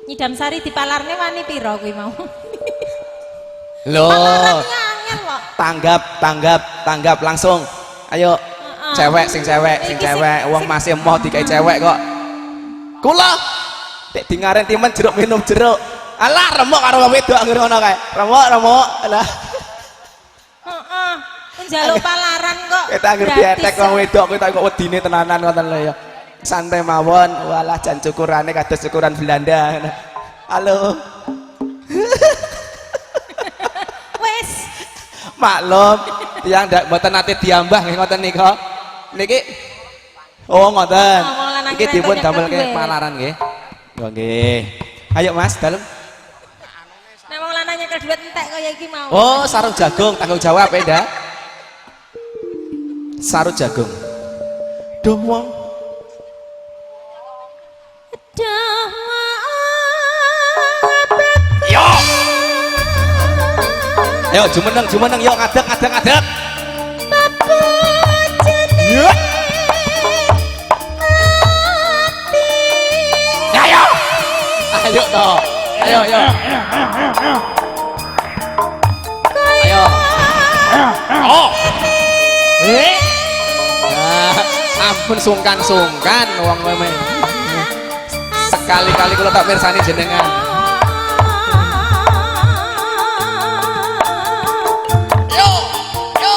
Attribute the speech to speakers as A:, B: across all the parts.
A: Nyidam sari dipalarne wani pira kuwi mau?
B: Lho.
A: Palaran angel kok.
B: Tanggap, tanggap, tanggap langsung. Ayo. Cewek sing cewek, sing cewek, wong masih emoh dikai cewek kok. Kula nek dingaren timen jeruk minum jeruk. Alah remuk karo wong wedok anggere ngono kae. Remuk, remuk. Alah.
A: Heeh. Njaluk palaran kok.
B: Kita anggere dietek wong wedok kuwi kok wedine tenanan ngoten lho ya. Santai mawon, walah jan cukurane kados cukuran Belanda. Halo.
A: Wis.
B: Maklum, tiyang ndak mboten nate diambah nggih ngoten nika. Niki oh ngoten. Iki dipun damelke palaran nggih. Oh nggih. Ayo Mas, dalem.
A: Nek wong lanang nyekel dhuwit entek kaya iki mau.
B: Oh, sarung jagung, tanggung jawab ya, Ndak. Sarung jagung. Duh wong.
A: Duh.
B: Yo. Ayo jumeneng, jumeneng yo ngadeg, ngadeg, ngadeg. Yo. Ayo. Ayo toh. Ayo, ayo. Ayo. Oh. Eh. Nah, ampun sungkan-sungkan wong kowe. Sekali-kali kula tak mirsani jenengan. Yo, yo.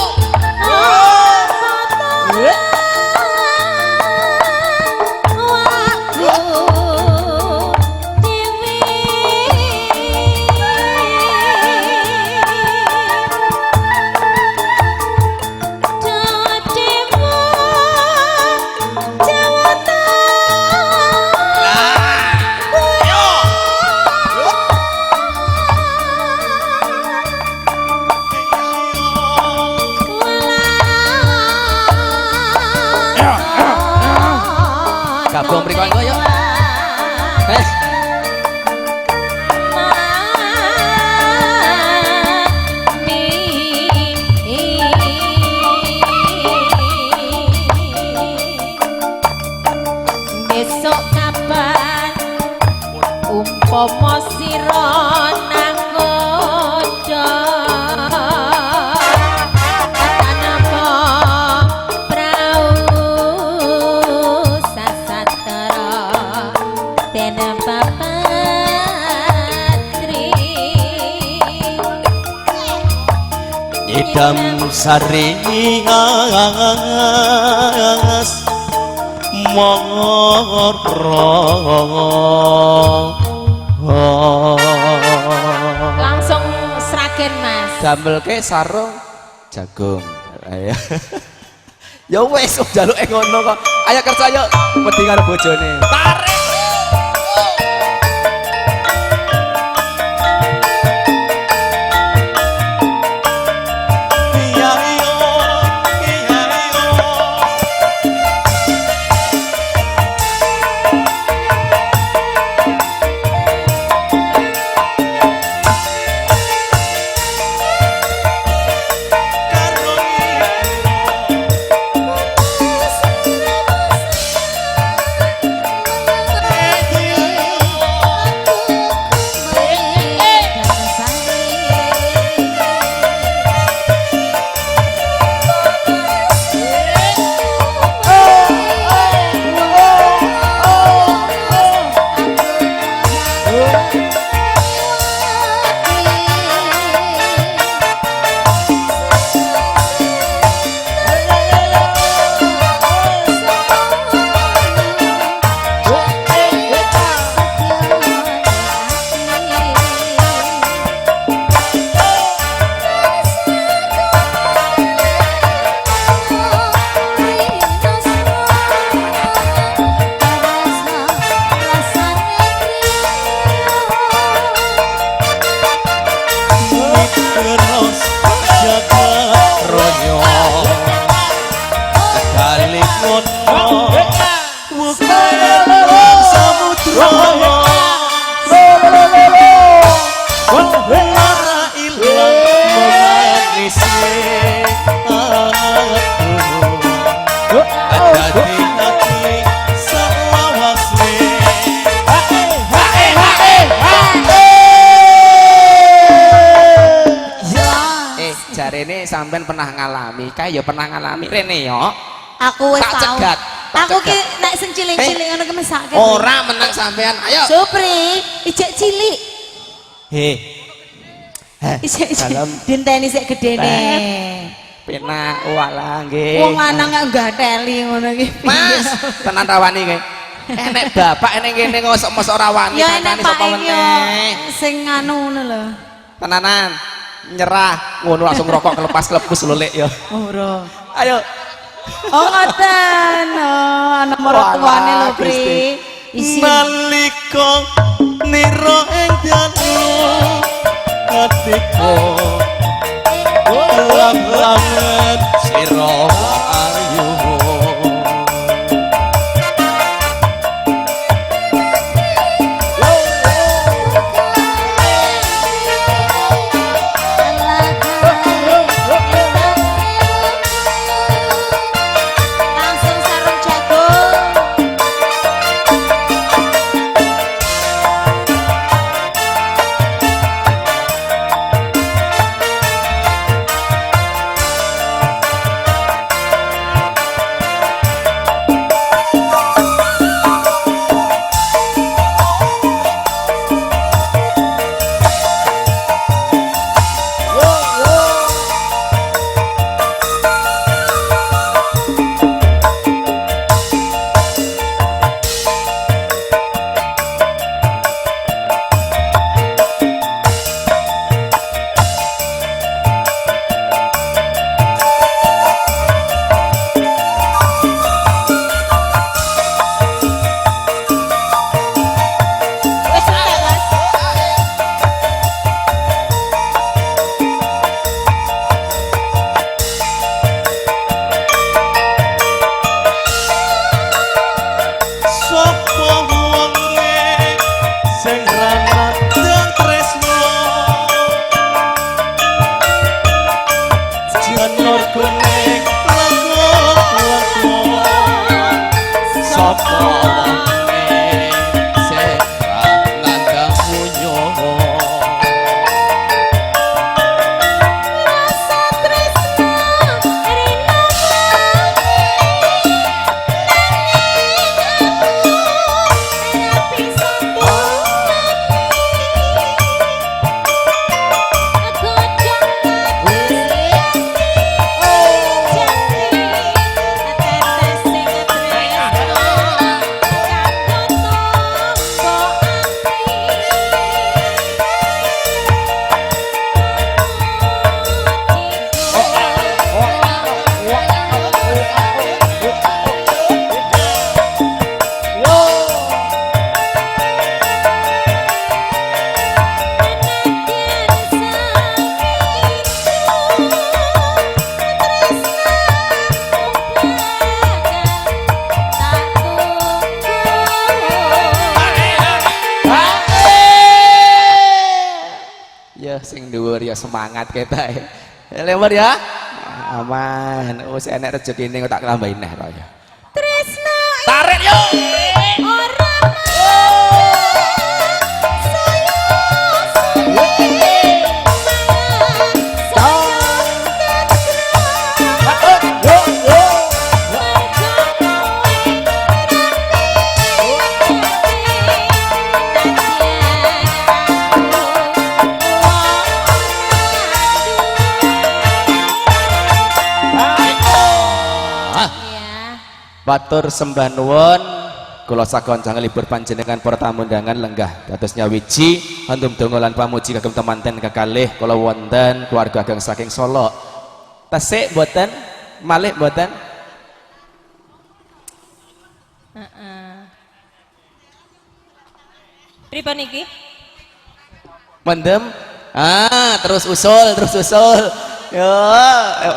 B: Gabung mriko engko yo.
A: Besok kapan umpama sira nang godha tanapa prau sasatra den papatri
C: Nyidam sari as moro.
A: Langsung sragen Mas.
B: Damelke sarung jagung. Ayo. Ya wis njaluke ngono kok. Ayo kerja ayo wedi karo bojone. Tarik. sampean pernah ngalami, kae ya pernah ngalami rene yo.
A: Aku wis
B: tau.
A: Aku ki nek sing cilik-cilik ngono ki mesake.
B: Ora menang sampean. Ayo.
A: Supri, ijek cilik.
B: He.
A: Ijek dinteni sik gedene.
B: Penak walah nggih.
A: Wong lanang kok gateli ngono ki.
B: Mas, tenan rawani kowe. Enek bapak enek kene kok mosok ora wani
A: kancane sapa meneh. Sing anu ngono lho.
B: Tenanan nyerah ngono langsung rokok kelepas-kelepus lho lek ya.
A: Ora.
B: Ayo.
A: Oh ngoten. Oh ana maratuane lho Pri.
C: Nalika nira ing dalu atiku lam-lamet sira ayu.
A: Langsung sarung jagung. Wis entek, Mas.
C: Sopo wonge sing ra nadang tresno janur kuning lagu-lagu. Sopo wonge sing ra nadang munyo.
A: Rasa tresno rina
B: Ya sing dhuwur ya semangat ketoke. Lemur ya. Aman. Wis enek rezekine kok tak tambahin neh kok ya.
A: Tresno
B: Tarik yo.
A: ora
B: Batur sembah nuwun kula sagon libur panjenengan para tamu undangan lenggah dados nyawiji hantum donga lan pamuji kagem temanten kekalih kula wonten keluarga ageng saking Solo. Tesik mboten malih mboten.
A: Heeh. Pripun iki?
B: Mendem. Ah, terus usul, terus usul. Yo,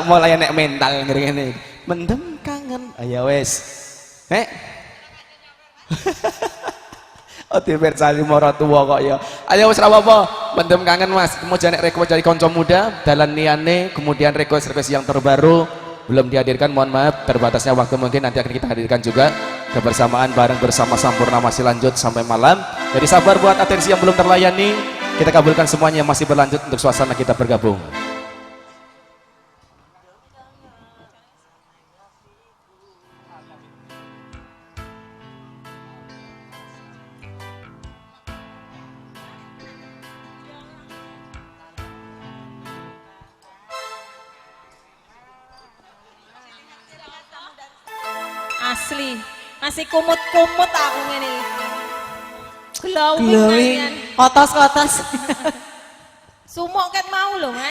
B: mulai nek mental ngene. Mendem kangen. Ayo wis. Nek. Oh dipersani maratuwa kok ya. Ayo wis ra apa-apa. Mendem kangen Mas. Kemudian nek request dari kanca muda, dalan liyane, kemudian request-request yang terbaru belum dihadirkan, mohon maaf terbatasnya waktu, mungkin nanti akan kita hadirkan juga kebersamaan bareng bersama Sampurna masih lanjut sampai malam. Jadi sabar buat atensi yang belum terlayani, kita kabulkan semuanya, masih berlanjut untuk suasana kita bergabung.
D: Asli. Masih kumut-kumut aku ngene iki. Glowing
A: Glowing.
D: kalian.
A: Kotos-kotos.
D: Sumuk ket mau lho, Mas.